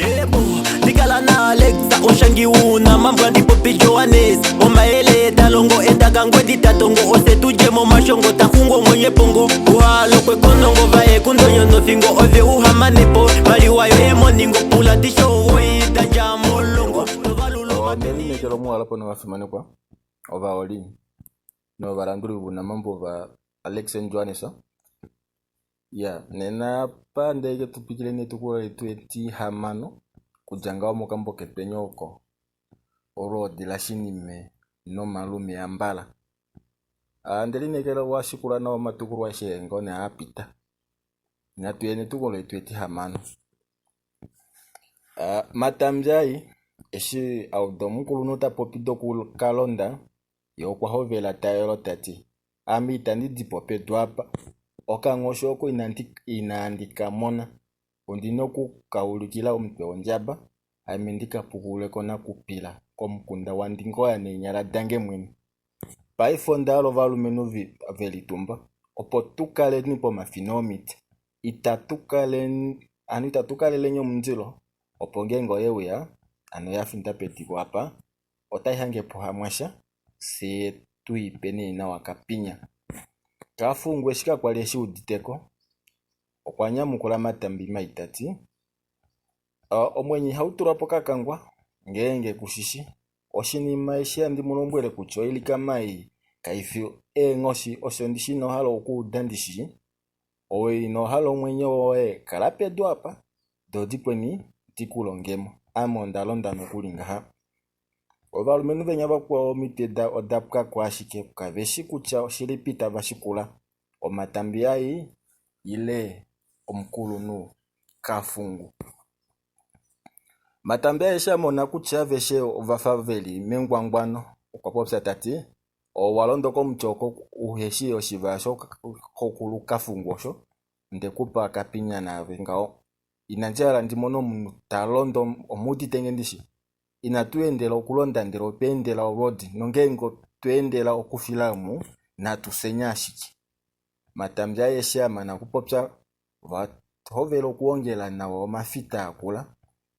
Yebo, ndikala naAlexa oshangi una mambwa ndipopi Johannes omayele talongo endakangwedi tatongo ose tudje momashongo taxungo mwenye pongo uhalokwe konongo vaye kundonyo nofingo ove uhamanepo maliwa yoye moningo pula dishowoyi dadja molongo tovalulo Omelineekelo muwalapo novafimanekwa ovaholi novalanduli vounamambo va Alex and Johannes. Ya nena apa ndeke tupikile netukulo letu etihamano kudja ngaho mokambo ketweni oko olwoodi lashinime nomalume ambala. Ah, ndelineekela wa shikula nawa omatukulwa aeshe ngoo nee apita. Natu ye netukulo letu etihamano. Ah, Matambyayi eshi a uda omukulunhu ta popi dokukalonda ye okwa hovela ta yolo ta ti ame itandi di po pedu apa okanghoshi oko inandi ka mona ondi na oku ka ulikila omutwe wondjaba ame ndi ka pukulule ko nakupila komukunda wandingoya neenyala dange mwene. Paife onda hala ovalumenhu ve litumba opo tu kaleni pomafina omiti itatu kaleni hano itatu kaleleni omundilo opo ngeenge oye uya hano ya finda pediko apa otai hange po hamwasha fyee tu i pe nee nawa kapinya. Kafungu eshi kakwali eshi uditeko okwa nyamukula Matambi mai ta ti omwenyo ihau tulwa pokakangwa ngeenge kushishi oshinima eshi handi mu lombwele kutya oilikama ei kaifi eenghoshi osho ndishi ino hala okuuda ndishi Ove ino hala omwenyo woye kala pedu apa do dikweni di ku longemo ame onda londa nokuli ngaha. Ovalumenhu venya vakwao omitwe oda pwa ko ashike kave shi kutya oshilipi tava shikula omatambi ai ile omukulunhu Kafungu. Matambi eshi a mona kutya aveshe ova fa ve li mengwangwano okwa popya ta ti oo wa londa komuti oko uheshi oshivaya shoxokulu Kafungu osho nde ku pa okapinya naave ngaho. Inandi hala ndi mone omunhu ta londo omuudite nge ndishi inatu endela okulonda ndele otwa endela olwoodi nongeenge otwa endela okufila omu natu fyeni ashike. Matambya eshi a mana okupopya ova hovela okuongela nawa omafita akula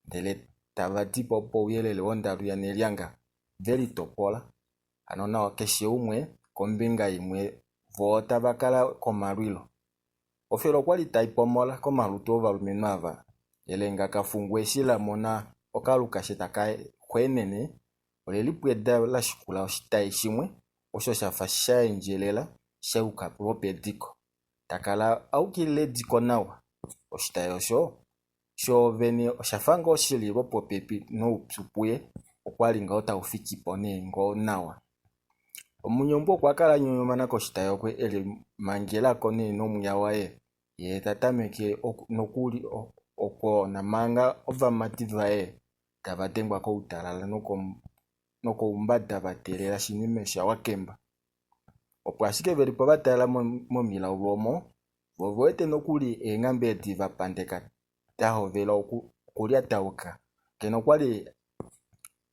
ndele tava di po pouyelele wondalu yaNelyanga ve litopola hano nawa keshe umwe kombinga imwe voo tava kala komalwilo. Ofela okwali tai pomola komalutu ovalumenhu ava. Elenga Kafungu eshi la mona okalukashe taka xweenene ole lipweda la shikula oshitai shimwe osho sha fa sha endjelela sha yuka lwopediko. Takala a ukilila ediko nawa. Oshitai osho shoovene osha fa ngoo shi li lwopopepi noupyu puye okwali ngoo tau fiki po nee ngoo nawa. Omunyombo okwa kala a nyonyomana koshitai oko e limangela ko nee nomwiya waye yee ta tameke nokuli okwoona manga ovamati vaye tava dengwa koutalala nokoumbada va teelela shinime shawakemba. Opo ashike ve li po va tala momilaulu omo vo ove wete nokuli eenghambe edi va pandeka da hovela okulyatauka. Ngeno okwali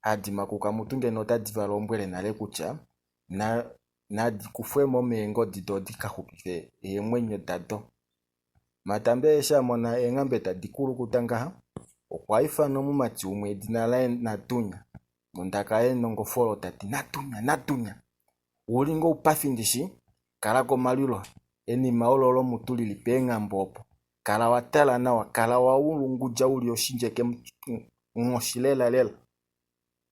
hadi makuka mutu ngeno otadi va lombwele nale kutya nadi kufwe mo meengodi do di ka xupife eemwenyo dado. Matambe eshi a mona eenghambe tadi kulukuta ngaha okwa ifana omumati umwe edina laye Natunya nondaka yenongofolo ta ti Natunya, Natunya ouli ngoo oupafi ndishi kala komalwilo enima olo lomutu lili peenghambe opo kala wa tala nawa kala wa ulungudja uli oshindjeke nghoshi lela lela.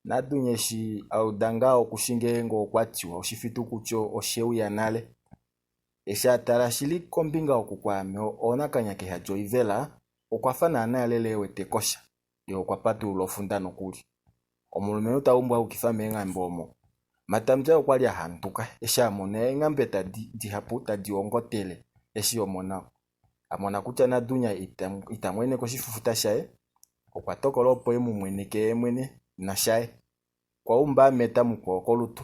Natunya eshi a uda ngaho okushi ngeenge okwa tiwa oshifitukuti oshe uya nale. Eshi a tala shili kombinga oku kwaame oonakanya kehadi oivela okwa fa naana lela e wete kosha ye okwa patulula ofunda nokuli. Omulumenhu ta umbwa a yukifa meenghambe omo. Matambya okwali a handuka eshi a mona eenghambe tadi dihapu tadi ongotele eshi a mona kutya Nadunya ita mweneke oshifufuta shaye okwa tokola opo e mu mweneke ye mwene nashaye. Okwa umba a meta mukwao kolutu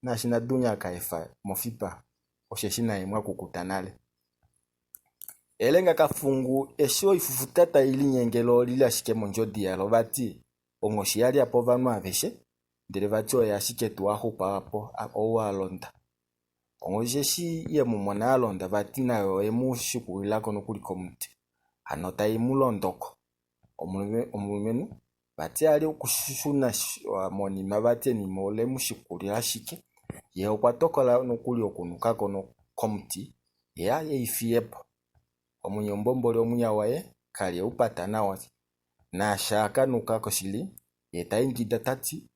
naashi Nadunya ka efa mofipa osheshi naye mwa kukuta nale. Elenga Kafungu eshi oifufuta tai linyengele oli li ashike mondjodi yalo vati onghoshi ya lya po ovanhu aveshe ndele vati oye ashike tuu a xupa po ou a londa. Onghoshi eshi ye mu mona a londa vati nayo oye mu shikulila ko nokuli komuti hano tai mu londoko. Omulumenhu vati ali okushuna monima vati enima ole mu shikulila ashike ye okwa tokola nokuli okunuka ko komuti ye ei fiye po. Omunyeumbo mboli omwiya waye kali eu pata nawa naashi a ka nuka ko shili ye ta ingida ta ti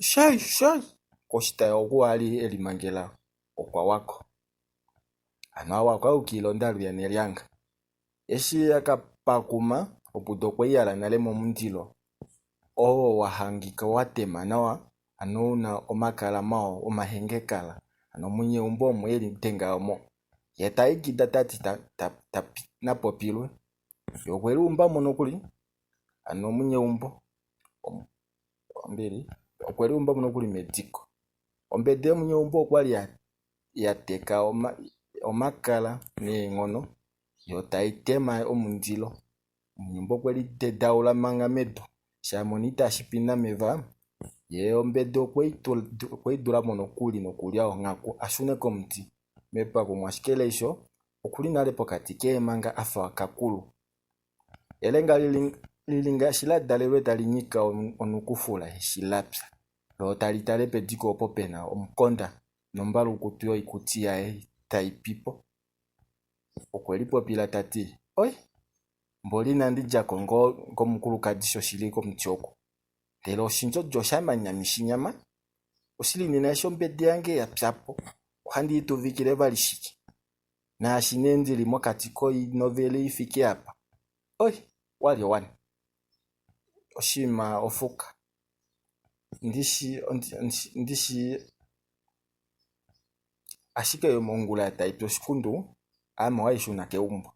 shai shai koshitayi oku ali e limangela okwa wako. Hano awa okwa yukilila ondalu yanelyanga. Eshi a ka pakuma opuda okwe i yala nale momundilo oo wa hangika wa tema nawa hano una omakala mawa omahengekala hano omunyeumbo omo e lidenga omo. Ye ta ingida ta ti napopilwe ye okwe liumba mo nokuli hano omunyeumbo ombili okwe liumba mo nokuli mediko. Ombedi yomunyeumbo okwali ya teka omakala neenghono yo tai tema omundilo. Omunyeumbo okwe lidedaula manga medu shamona itashi pi nameva ye ombedi okwei dula mo nokuli nokulya onghaku a shune komuti mepakumo ashike leisho okuli nale pokati keemanga afa okakulu. Elenga lili ngaashi la dalelwe tali nyika onukufula eshi la pya loo tali tale pediko opo pena omukonda nombalukutu yoikuti yaye tai pipo. Okwe lipopila ta ti oi mboli inandi djako ngoo komukulukadi shoshili komuti oku ndele oshindjodjo oshamanya shinyama oshili nena eshi ombedi yange ya pya po ohandi i tuvikile vali shike naashi nee ndili mokati koinovele ifike apa oi walye wani oshinima ofuka ndishi ashike mongula tai pi oshikundu ame ohaishuna keumbo.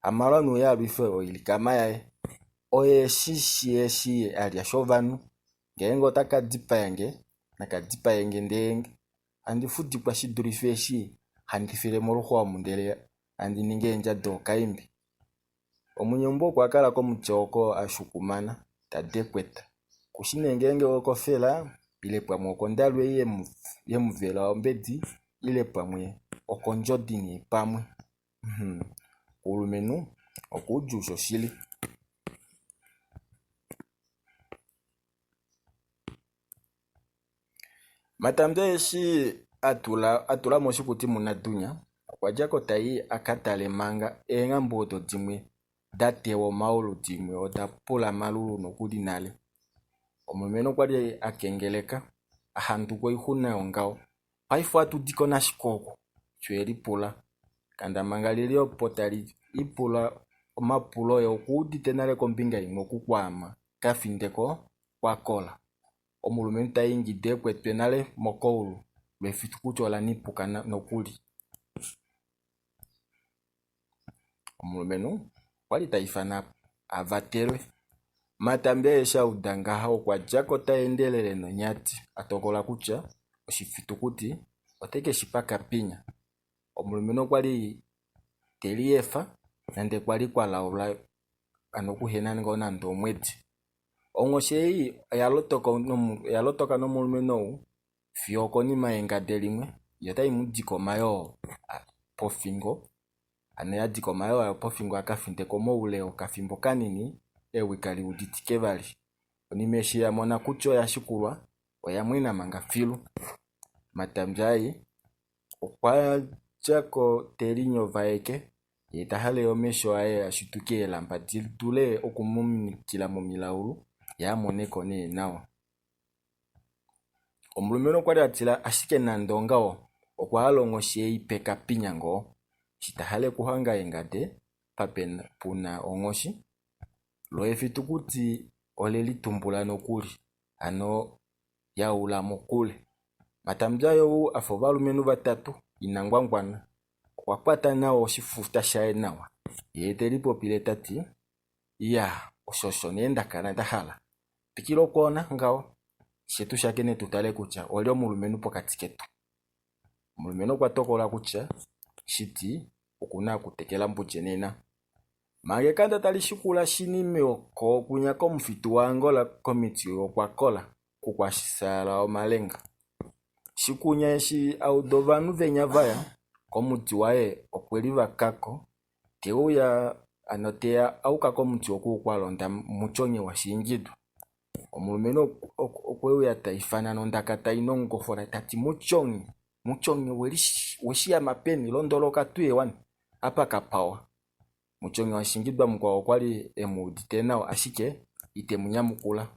Hamalwa nuuya alwife oilikama yaye oye eshi eshi alya shovanhu ngeenge ota ka dipaya nge naka dipaye nge ndee handi fudikwa shi dulife eshi handi file moluxwa omu ndele handi ningi eendja dookaimbi. Omunyeumbo okwa kala komuti oko a shukumana ta dekweta kushi nee ngeenge okofela ile pamwe okondalu ei yemuvela ombedi ile pamwe okondjodi nee pamwe. Oulumenhu okuudjuu shoshili. Matambya eshi a tula mo oshikuti muNadunya okwa dja ko tai a ka tale manga eenghambo odo dimwe da tewa omaulu dimwe oda pula malulu nokuli nale. Omulumenhu okwa li a kengeleka a handuka oixuna yongaho. Paife ohatu di ko nashike oku? Osho e lipula. Kandamanga lili opo tali ipula omapulo ye okuudite nale kombinga imwe okukwaama kafindeko kwa kola. Omulumenhu ta ingida ekwetwe nale mokoulu lwefitukuti ola nipuka nokuli. Omulumenhu okwali ta ifana a vatelwe. Matambi eshi a uda ngaha okwa dja ko ta endelele nonyati a tokola kutya oshifitukuti ote ke shi pa kapinya. Omulumenhu okwali te liefa nande kwali kwa laula hano kuhena ngoo nande omwedi. Onghoshi ei oya lotoka nomulumenhu ou fiyo okonima yengade limwe yo otai mu dike omayoo pofingo hano ya dika omayoo ayo pofingo a ka findeko moule wokafimbo kanini ewi kali uditike vali. Konima eshi ya mona kutya oya shikulwa oya mwena manga filu. Matambyaai okwa dja ko te linyovaeke ye ta hale omesho aye a shituke eelamba di dule okumuminikila momilaulu ye a mone ko nee nawa. Omulumenhu okwali a tila ashike nande ongaho okwa hala onghoshi ei pe kapinya ngoo eshi ta hale okuhanga engade pa puna onghoshi lo efitukuti ole litumbula nokuli hano yaula mokule. Matambya ou afa ovalumenhu vatatu ina ngwangwana okwa kwata nawa oshifuta shaye nawa ye te lipopile ta ti iya osho osho nee nda kala nda hala twikila okwoona ngaho fye tu shakene tu tale kutya olye omulumenhu pokati ketu. Omulumenhu okwa tokola kutya shiti okuna okutekela mbudje nena. Manga ekanda tali shikula shinime oko kunya komufitu waAngola komiti okwa kola kukwashaala omalenga. Shikunya eshi a uda ovanhu venya vaya komuti waye okwe livakako te uya. Hano teya a yuka komuti oku kwa londa Mutyonye waShiingidwa. Omulumenhu okwe uya ta ifana nondaka tai nongofola ta ti, Mutyonye, Mutyonye we shi yama peni? Londoloka tuye wani, apa kapawa. Mutyonye waShiingidwa mukwao okwa li e mu udite nawa ashike ite mu nyamukula.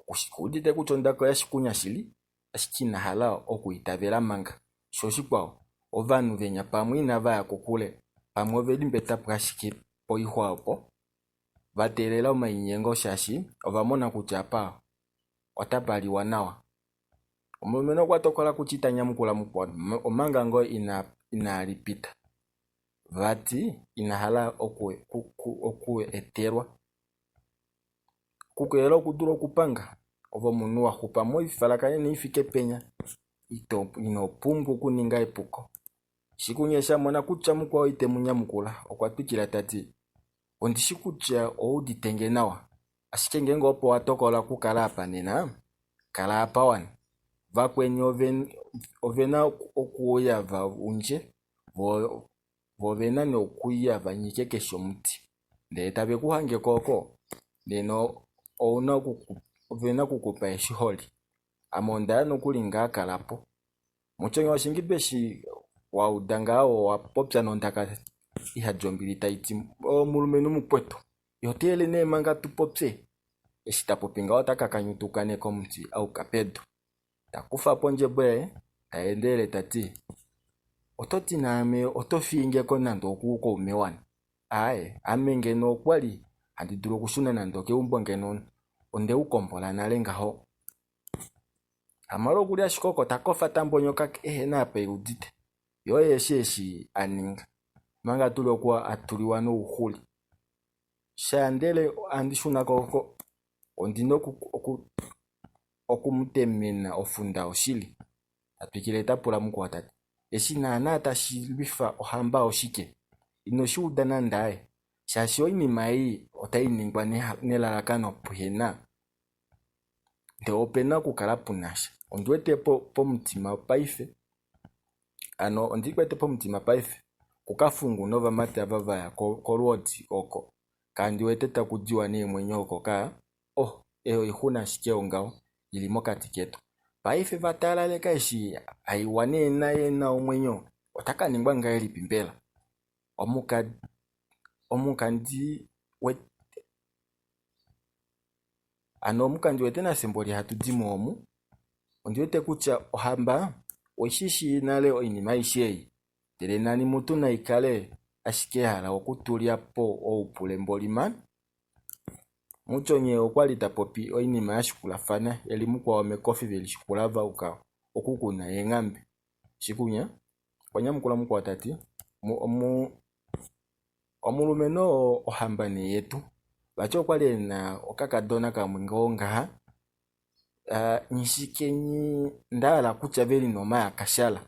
Okuudite kutya ondaka oyaShikunya shili, ashike ina hala okuitavela manga. Sho shikwao, ovanhu venya pamwe inava ya kokule, pamwe ove limbeta po ashike poixwa opo, va teelela omainyengo shaashi ova mona kutya apa otapa liwa nawa. Omulumenhu okwa tokola kutya ita nyamukula mukwao omanga ngoo inaa lipita. Vati ina hala okuetelwa. Okukelela okudula okupanga. Ove omunhu wa xupa moifalakanene i fike penya, ino pumbwa okuninga epuko. Shikunya eshi a mona kutya mukwao ite mu nyamukula, okwa twikila ta ti, Ondi shi kutya ou udite nge nawa, ashike ngeenge opo wa tokola okukala apa nena, kala apa wana. Vakweni ove na okuuya va undje, vo ove na nee okuya va nyike keshe omuti. Ndele tave ku hange ko oko, nena ove na okukupa eshi ho li. Ame onda ya nokuli ngaa kala po. Mutyonye washingido eshi wa uda ngaho owa popya nondaka ihadi ombili tai ti, Omulumenhu mukwetu, iho teelele nee manga tu popye? Eshi ta popi ngaho ota ka kanyutuka nee komuti a yuka pedu. Ta kufa po ondjebo yaye, ta endelele ta ti, Oto ti naame oto fiye nge ko nande okukaume wani? Aaye, ame ngeno okwa li handi dulu okushuna nande okeumbo ngeno onde u kombola nale ngaho. Hamale okuli ashike oko ta kofa ta mbonyoka ehe na apa e udite. Ye oye eshi eshi a ninga omanga tuli oku a tuliwa nouxuli. Sha ndele handi shuna ko oko ondi na oku mu temena ofunda oshili. Ta twikile ta pula mukwao ta ti, Eshi naana tashi lwifa ohamba oshike? Ino shi uda nande aaye, shaashi oinima ei otai ningwa nelalakano puhe na ndee opena okukala punasha. Ondi wete pomutima paife, hano ondi kwete pomutima paife kuKafungu novamati ava vaya kolwoodi oko. Kandi wete taku diwa neemwenyo oko kaa, oh eyo oixuna ashike yongaho ili mokati ketu. Paife va talaleka eshi haiwa nee naye ena omwenyo ota ka ningwa ngahelipi mbela? Omukandi Hano omukandi wete nafye mboli hatu di mo omu. Ondi wete kutya ohamba oi shi shii nale oinima aishe ei, ndele nani mutu nai kale ashike ya hala okutulya po oupule mboli man. Mutyonye okwa li ta popi oinima ya shikulafana e li mukwao mekofi ve lishikula va yuka oku ku na eenghambe. Shikunya okwa nyamukula mukwao ta ti, Omulumenhu oo ohamba nee yetu vati okwali ena okakadona kamwe ngoo ngaha Nghifikenyi ndahala kutya veli noma yakashala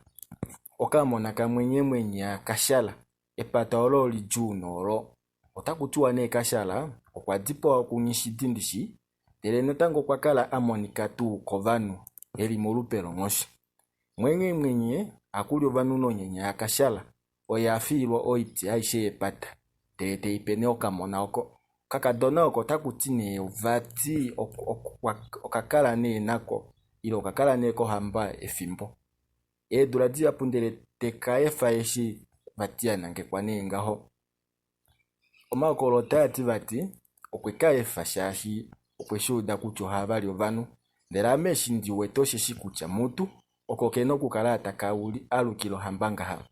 okamona kamwenyemwenye yakashala epata olo olidjuu noolo otaku tiwa nee kashala okwa dipawa kuNghishidi ndishi ndele natango okwa kala a monika tuu kovanhu eli molupe longhoshi. Mwenyemwenye ohaku li ovanhu nonyanya yakashala Oye a fiilwa oiti aishe yepata, ndele te i pe nee okamona oko. Okakadona oko otaku ti nee vati oka kala nee nako ile oka kala nee kohamba efimbo. Eedula dihapu ndele te ka efa eshi vati ya nangekwa nee ngaho. Omahokololo otaa ti vati okwe ka efa shaashi okwe shi uda kutya ohava li ovanhu. Ndele ame eshi ndi wete osheshi kutya mutu oko ke na okukala taka alukile ohamba ngaha.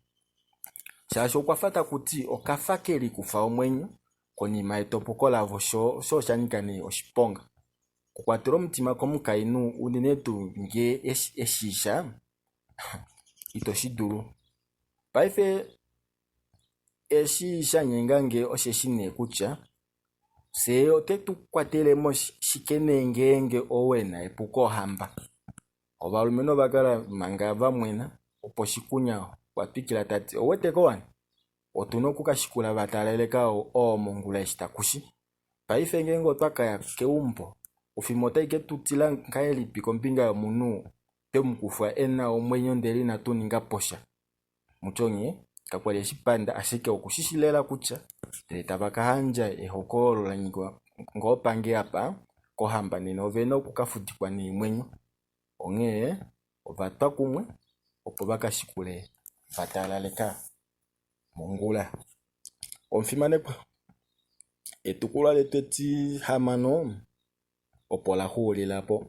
Shaashi okwa fa taku ti okafa ke likufa omwenyo konima yetopoko lavo sho osho osha nyika nee oshiponga. Okukwatela omutima komukainhu unene tuu ngee e shii sha ito shi dulu. Paife Eshi sha nyenga nge osheshi nee kutya, fyee ote tu kwatele mo shike nee ngeenge ou e na epuko ohamba? Ovalumenhu ova kala manga va mwena, opo Shikunya okwa twikila ta ti, Ou wete ko wani? Otu na oku ka shikula va talaleka oo mongula eshi taku shi. Paife ngeenge otwa ka ya keumbo, ofima otai ke tu tila ngahelipi kombinga yomunhu twe mu kufa e na omwenyo ndele inatu ninga po sha? Mutyonye. Kakwali eshi panda ashike okushishi lela kutya ndele tava ka handja ehokololo la nyikwa ngoo pange apa kohamba nena ovena oku ka fudikwa neemwenyo. Onghee ova twa kumwe opo va ka shikule va talaleka mongula. Omufimanekwa, etukulwa letu etihamano opo la xuulila po.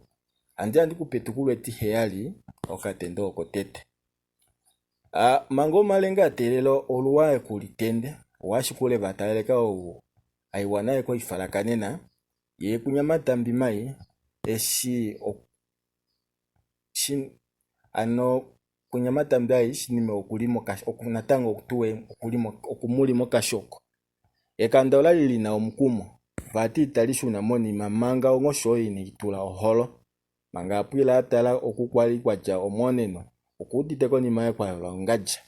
Handi ya ndi kupe etukulwa etiheyali okatendo oko tete. Manga omalenga a teelela oluwa ekulitende, owa shikule va talaleka ou aiwa naye koifalakanena, yee kunyamatambi mai eshi hano kunyamatambi ai shinime okuli natango okumuli mokashoko. Ekanda olali lina omukumo, vati itali shuna monima manga onghoshi oyo inai tula oholo. Manga Apwiila a tala oku kwali kwa dja omwooneno, okuudite konima yaye kwa yolwa ongadja.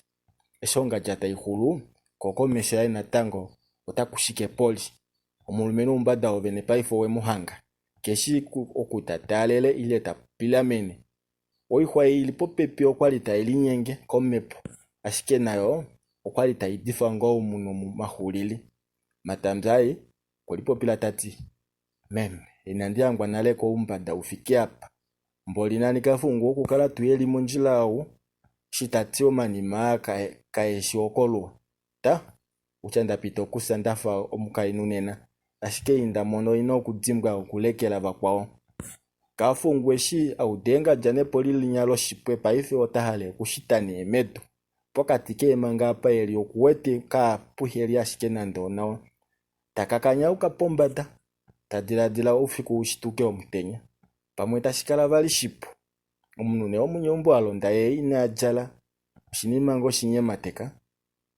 Eshi ongadja tai xulu, ko komesho yaye natango otaku shike poli. Omulumenhu oumbada wovene paife owe mu hanga. Ke shii oku ta taalele ile ta pilamene. Oixwa ei ili popepi okwali tai linyenge komhepo, ashike nayo okwali tai difa ngoo omunhu omumaxulili. Matambyaai okwe lipopila ta ti, Meme, inandi hangwa nale koumbada u fike apa. Mboli nani Kafungu okukala tuu e li mondjila ou, eshi ta ti omanima aa kae shi okoluwa. Ta, kutya nda pita okufya nda fa omukainhu nena, ashike ei nda mona oi na okudimbwa okulekela vakwao. Kafungu eshi a uda eengadja nepoli linya loshipwe paife ota hale okushita nee medu. Pokati keemanga apa e li okuwete kaapuheli ashike nande onawa. Ta kakanyauka pombada, ta diladila oufiku u shituke omutenya. Pamwe tashi kala vali shipu. Omunhu nee omunyeumbo a londa yee ina djala, oshinima ngoo shinyemateka.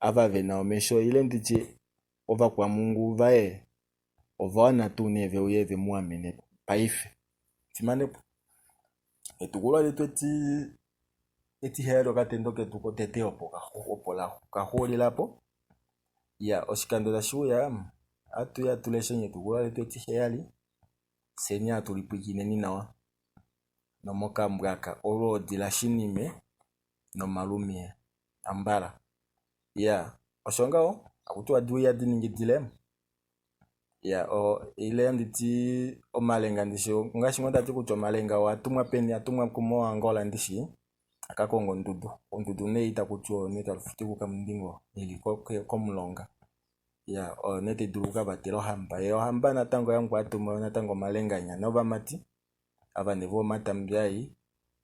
Ava ve na omesho ile ndi tye ovakwamhungu vaye ova wana tuu nee ve uye ve mu amene paife. Fimanekwa, etukulwa letu etiheyali okatendo ketu kotete opo kaxuulila po. Iya, oshikando tashi uya ohatu ya tu lesheni etukulwa letu etiheyali, fyeni hatu lipwilikineni nawa nomokambwa aka olwoodi lashinime nomalume ambala. Iya, osho ngaho haku tiwa diuya di ningi dile. Iya, ile handi ti omalenga ndishi ongaashi ngoo tati kutya omalenga owa tumwa peni atumwa moAngola ndishi aka konge ondudu. Ondudu nee ei taku tiwa oyo nee takuti kukamundingo ili komulonga. Iya, oyo nee tai dulu okukavatela ohamba. Yee ohamba natango oyahangwa yatuma natango omalenga enya novamati ava nee vomatambyai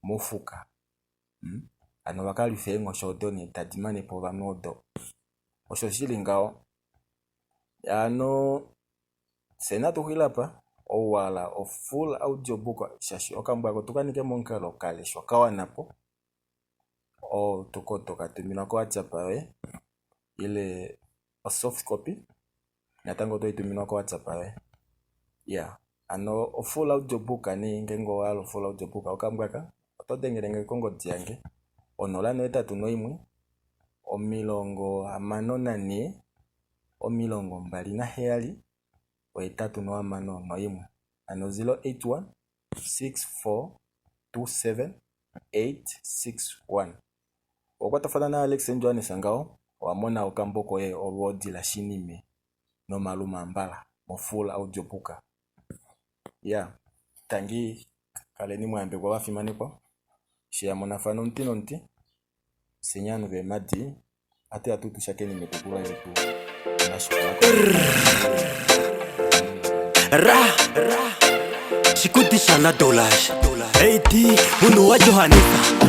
mofuka. Hano va ka lwife eenghoshi odo nee tadi mane po ovanhu odo. Osho shili ngaho. Hano fye natu xulile apa, ou wa hala ofull audio book shaashi okambo aka otoka ninge momukalo kaleshwa kawana po, toka tuminwa ko WhatsApp yoye ile osoft copy natango otoyi tuminwa ko WhatsApp yoye. Iyaa hano ofull audio book nee ngeenge owa hala ofull audio book okambo aka oto dengele nge kongodi yange 081 64 27 861 hano 081 64 27 861. Owa kwatafana naAlex Johannes ngaho owa mona okambo koye Olwoodi laShinime nomalume ambala mofull audio book. Ya tangi kaleni mwa yambekwa vafimanekwa eshi ya monafana omuti nomuti fyeni ovanhu veemadi ohatu ya tuu tu shakeni metukulwa letu ra xikutixana dolasha ati munhu wa johanisa.